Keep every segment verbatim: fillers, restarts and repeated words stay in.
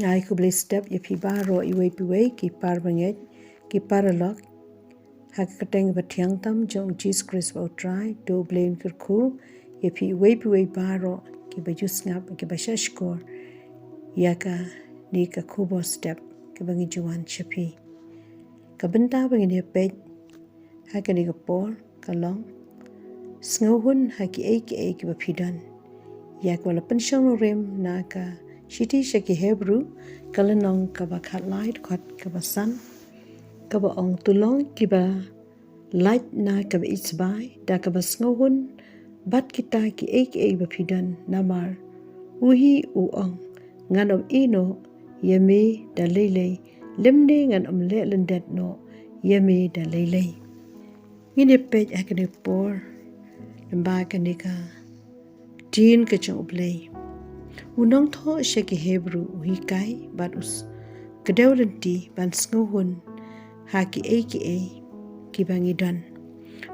Ai khublei step ïa phi baroh, iwei pa iwei, ki parabangeit, ki paralok ha ka kyrteng ba thiang tam jong u Jisu Khrist ba u Trai. To u Blei un kyrkhu ïa phi iwei pa iwei baroh kiba ju sngap, kiba shahshkor ïa kane ka khubor step kaba ngi ju wan sha phi. Ka bynta ba ngin ïa peit ha kane ka por ka long: Sngewhun ha kiei kiei kiba phi don. Ïa kaba la pynshong nongrim na ka shithi sha ki Hebru, ka lynnong kaba khatlai, dkhot kaba san, kaba ong: To long kiba lait na kaba ïeit sbai da kaba sngewhun bad kita kiei kiei ba phi don, namar u hi u ong: Ngan ym ïehnoh ïa me da lei lei, lymne ngan ym leh lyndet noh ïa me da lei lei. Ngin ïa peit ha kane ka por lyngba kane ka ktien ka jong u Blei. U nongthoh sha ki Hebru u hikai bad u kdew lynti ban sngewhun ha kiei kiei kiba ngi don.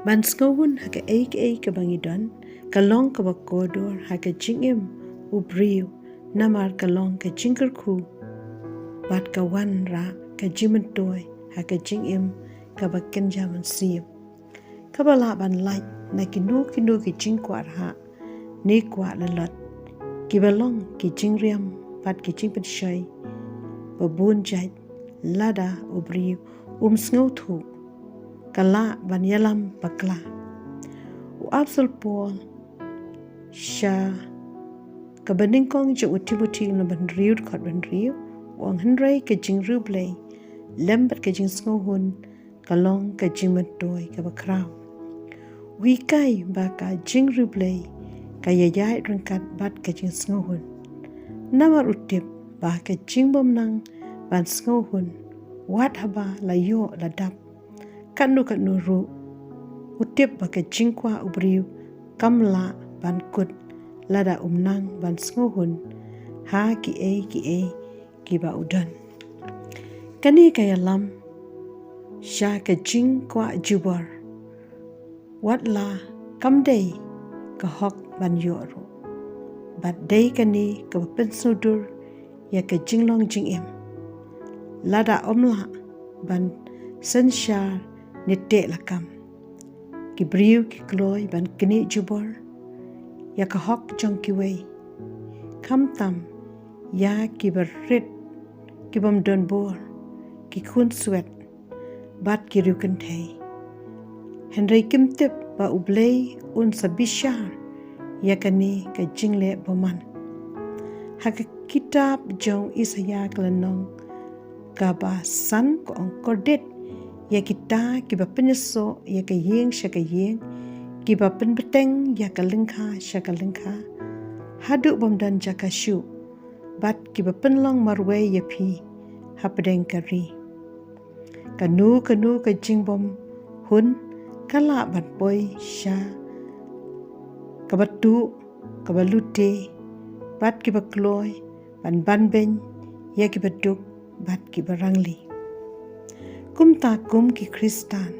Ban sngewhun ha kiei kiei kiba ngi don ka long kaba kordor ha ka jingim u briew, namar ka long ka jingkyrkhu bad ka wanrah ka jingmyntoi ha ka jingim kaba kynja mynsiem, kaba lah ban lait na kino kino ki jingkwah rhah ne kwah lalot, kiba long ki jingriam bad ki jingpynshoi ba bun jait. Lada u briew um sngewthuh, ka lah ban ïalam bakla. U Apostol Paul sha kaba nyngkong jong u Timothi lynnong ba hynriew, dkhot ba hynriew, u ong: Hynrei ka jingriewblei lem bad ka jingsngewhun ka long ka jingmyntoi kaba khraw. U hikai ba ka jingriewblei ka ïaid ryngkat bad ka jingsngewhun, namar u tip ba ka jingbymnang ban sngewhun, wat haba la ïoh la dap katno katno ruh, u tip ba ka jingkwah u briew kam lah ban kut lada um nang ban sngewhun ha kiei kiei kiba u don. Kane ka ïalam sha ka jingkwah jubor, wat la kam dei ka hok ban ïoh ruh, bad dei kane kaba pynsngewdur ïa ka jinglong jingim. Lada ym lah ban synshar ne teh lakam, ki briew ki kloi ban knieh jubor ïa ka hok jong kiwei, khamtam ïa kiba rit, ki bym don bor, ki khun swet bad ki riewkynthei. Hynrei kim tip ba u Blei un sa bishar ïa kane ka jingleh bymman. Ha ka kitab jong Isaïah ka lynnong kaba san ka ong: Kordit ïa kita kiba pynïasoh ïa ka ïing sha ka ïing, kiba pynbteng ïa ka lyngkha sha ka lyngkha, haduh bym don jaka shuh, bad kiba pynlong marwei ïa phi hapdeng ka ri. Kano kano ka jingbymhun ka lah ban poi sha kaba tuh, kaba lute, bad kiba kloi ban banbeiñ ïa kiba duk bad kiba rangli. Kumta kum ki Khristan,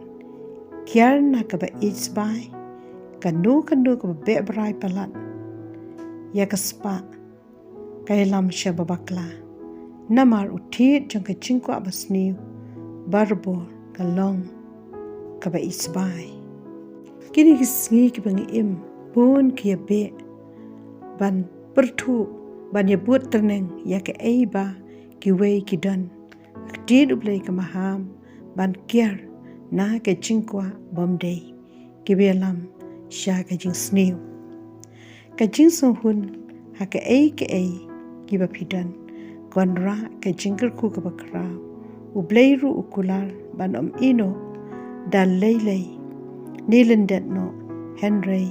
kiar na kaba ïeit sbai, kano kano kaba beh brai palat ïa ka spah, ka ïalam sha ba bakla. Namar u thied jong ka jingkwah basniew barabor ka long kaba ïeit sbai. Kine ki sngi kiba ngi im, bun ki ïa beh ban pyrthuh, ban ïa bud tyrneng ïa kaei ba kiwei ki don. Ka ktien u Blei ka maham ban kiar na ka jingkwah bym dei, kiba ïalam sha ka jingsniew. Ka jingsngewhun ha kaei kaei kiba phi don ka wanrah ka jingkyrkhu kaba khraw. U Blei ruh u kular ban ym ïehnoh da lei lei ne lyndet noh, hynrei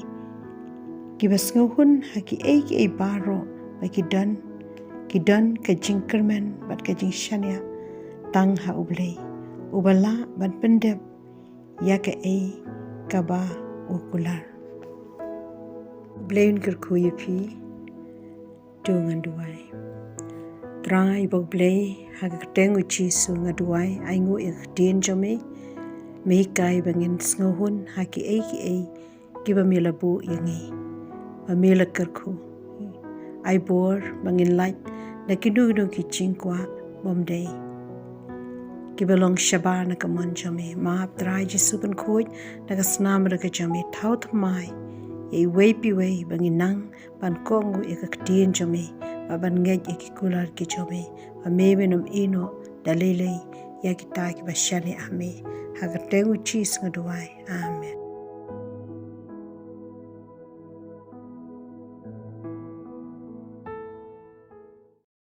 kiba sngewhun ha kiei kiei baroh ba ki don, ki don ka jingkyrmen bad ka jingshaniah tang ha u Blei, uba lah ban pyndep ïa kaei kaba u kular. Blei un kyrkhu ïa phi. To ngan duwai. Trai bad Blei, ha ka kyrteng u Jisu nga duwai, ai nguh ïa ka ktien jong me. Me hikai ba ngin sngewhun ha kiei kiei kiba me la buh ïa ngi, ba me la kyrkhu. Ai bor ba ngin lait na kino kino ki jingkwah bym dei kiba long shabar na ka mon jong me. Map Trai Jisu, pynkhuid na ka snam ryngkat jong me. Thaw thymmai ïa iwei pa iwei ba ngin nang ban kohnguh ïa ka ktien jong me, ba ban ngeit ïa ki kular ki jong me, ba me men ym ïehnoh da lei lei ïa kita kiba shaniah ha me. Ha ka kyrteng u Jisu nga duwai. Amen.